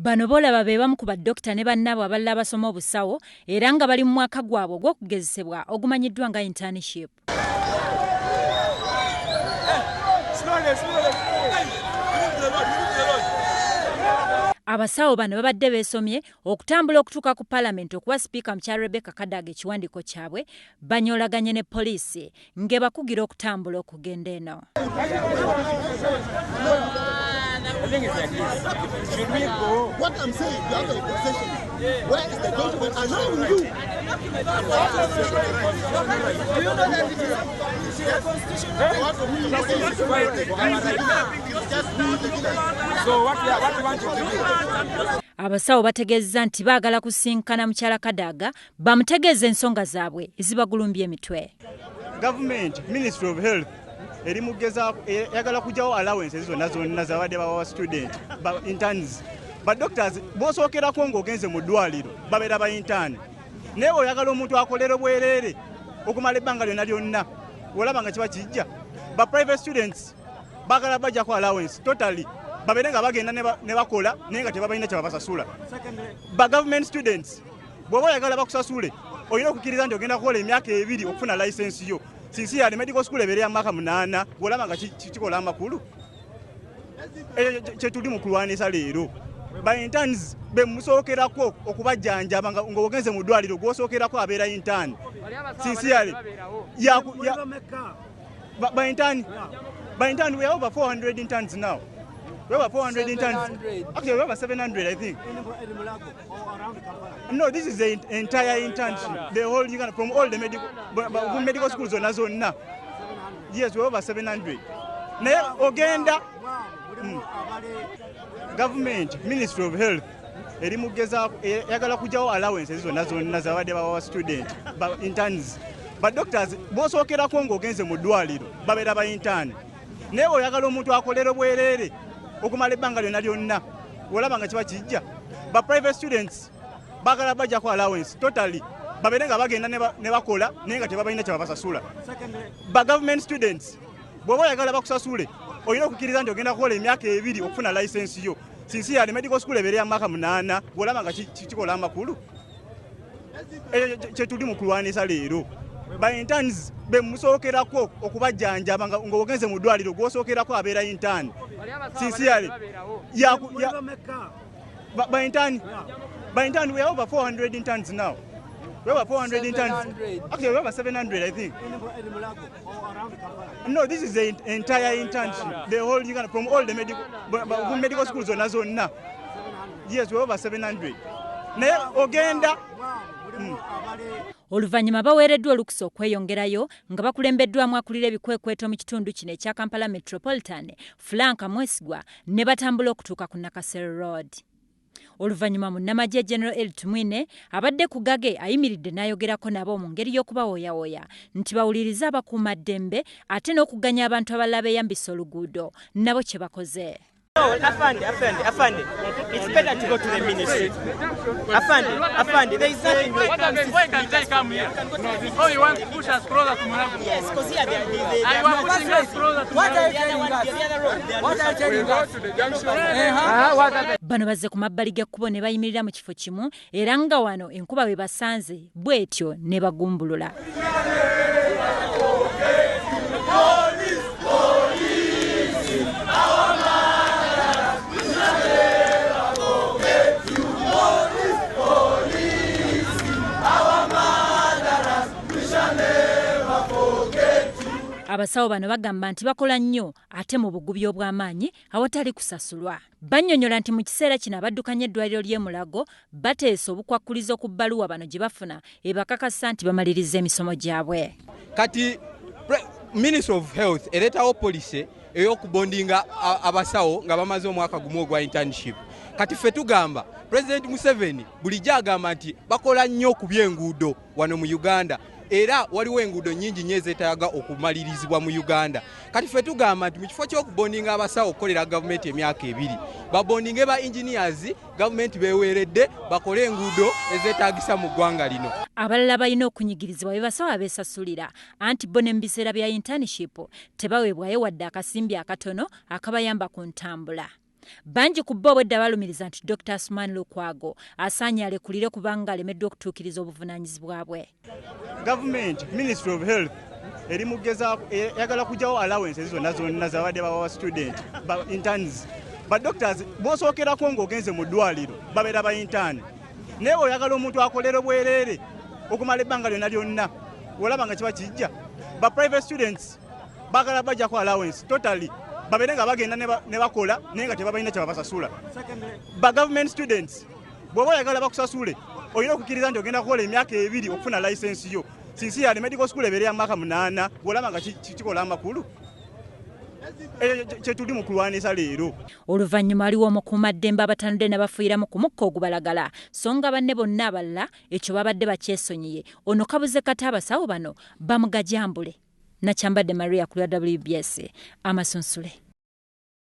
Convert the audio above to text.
Bano b'olaba be bamu ku baddokita ne bannaabwe abalala abasoma obusawo era nga bali mu mwaka gwabwe ogw'okugezesebwa ogumanyiddwa nga internship. Abasawo bano babadde beesomye okutambula okutuuka ku palamenti okuwa sipiika mukyala Rebecca Kadaga ekiwandiiko kyabwe banyoolaganye ne poliisi ng'ebakugira okutambula okugenda eno. Abasawo bategeezezza nti baagala kusinkana mukyala Kadaga bamutegeeze ensonga zaabwe ezibagulumbye emitwe. Gavumenti, Ministry of Health eri mugezaako eyagala kugyawo allowances zonna zonna zabadde bawa student ba interns ba doctors bosookerako ng'ogenze mu ddwaliro babeera ba intern naye oyagala omuntu akolera obwereere okumala ebbanga lyonna lyonna olaba nga kiba kijja ba private students bagala bajjako allowance totally babeere nga bagenda ne bakola naye nga tebabalina kyebabasasula ba government students bw'oba oyagala bakusasule olina okukkiriza nti ogenda kukola emyaka 2 okufuna license yo sincerely medical school ebeere ya myaka 8 bw'olaba nga kikola amakulu ekyo kyetuli mu kulwanisa leero ba interns be musookerako okubajjanjaba ng'ogenze mu ddwaliro gw'osookerako abeera intern sincerely ba intern ba intern we have over 400 interns now. We have 400 interns. Actually, we have 700, I think. No, this is the entire internship. The whole Uganda, from all the medical schools zonna zonna. Yes, we have over 700. Naye ogenda government, Ministry of Health eri mugezaako eyagala kugyawo allowances zonna zonna zabadde bawa student ba interns ba doctors bosookerako ng'ogenze mu ddwaliro babeera ba intern naye oyagala omuntu akolera obwereere okumala ebbanga lyonna lyonna olaba nga kiba kijja ba private students bagala bajjako allowance totally babeere nga bagenda ne bakola naye nga tebabalina kyebabasasula ba government students bw'oba oyagala bakusasule olina okukkiriza nti ogenda kukola emyaka 2 okufuna license yo sincerely medical school ebeere ya myaka 8 bw'olaba nga kikola amakulu ekyo kyetuli mu kulwanisa leero ba interns be musookerako okubajjanjaba ng'ogenze mu ddwaliro gw'osookerako abeera intern sincerely ba intern ba intern we have over 400 interns now. We have 400 interns. Actually, we have 700, I think. No, this is the entire internship. The whole Uganda, from all the medical schools zonna zonna. Yes, we have over 700. Naye ogenda Oluvannyuma baweereddwa olukusa okweyongerayo nga bakulembeddwamu akulira ebikwekweto mu kitundu kino ekya Kampala Metropolitan, Frank Mwesigwa, ne batambula okutuuka ku Nakasero Road. Oluvannyuma munnamagye General Elly Tumwine abadde ku gage ayimiridde n'ayogerako nabo mu ngeri y'okubawooyawooya nti bawulirize abakuumaddembe ate n'okuganya abantu abalala beeyambisa oluguudo nabo kye bakoze. No, Afande, Afande, Afande. It's better to go to the ministry. Afande, Afande, there is nothing like Why can't they come here? Oh, you want to push us closer to Mulago? Yes, because here they are are pushing us closer to What are you telling us? The other road. What are you telling us? Bano bazze ku mabbali g'ekkubo ne bayimirira mu kifo kimu era nga wano enkuba bwe basanze bw'etyo ne bagumbulula. Abasawo bano bagamba nti bakola nnyo ate mu bugubi obw'amaanyi awatali kusasulwa. Bannyonnyola nti mu kiseera kino abaddukanya eddwaliro ly'e Mulago bateesa obukwakkulizo ku bbaluwa bano gye bafuna ebakakasa nti bamaliriza emisomo gyabwe. Kati Ministry of Health ereetawo policy ey'okubondinga abasawo nga bamaze omwaka gumu ogwa internship. Kati ffe tugamba President Museveni bulijjo agamba nti bakola nnyo ku by'enguudo wano mu Uganda era waliwo enguudo nnyingi nnyo ezeetaaga okumalirizibwa mu Uganda. Kati ffe tugamba nti mu kifo ky'okubondinga abasawo okukolera gavumenti emyaka 2 babondinge ba engineers gavumenti beeweeredde bakole enguudo ezeetaagisa mu ggwanga lino. Abalala balina okunyigirizibwa be basawo abeesasulira anti bo ne mu biseera bya internship tebaweebwayo wadde akasimbi akatono akabayamba ku ntambula. Bangi ku bo obwedda balumiriza nti Dr. Asuman Lukwago asaanye alekulire kubanga alemeddwa okutuukiriza obuvunaanyizibwa bwe. Gavumenti, Ministry of Health eri mugezaako, eyagala kugyawo allowances zonna zonna zabadde bawa student ba interns. Ba doctors bw'osookerako ng'ogenze mu ddwaliro babeera ba intern, naye oyagala omuntu akolera obwereere okumala ebbanga lyonna lyonna, olaba nga kiba kijja. Ba private students baagala bajjako allowance totally, babeere nga bagenda ne bakola naye nga tebabalina kyebabasasula. Ba government students bw'oba oyagala bakusasule olina okukkiriza nti ogenda kukola emyaka 2 okufuna license yo. Sincerely, medical school ebeere ya myaka 8, bw'olaba nga kikola amakulu. Kye tuli mu kulwanisa leero. Oluvannyuma waliwo omukuumaddembe abatanudde ne bafuuyiramu ku mukka ogubalagala, so nga banne bonna abalala ekyo babadde bakyesonyiye. Ono kabuze kata abasawo bano bamugajambule. Nakyambadde Maria ku lwa WBS, Amasunsule.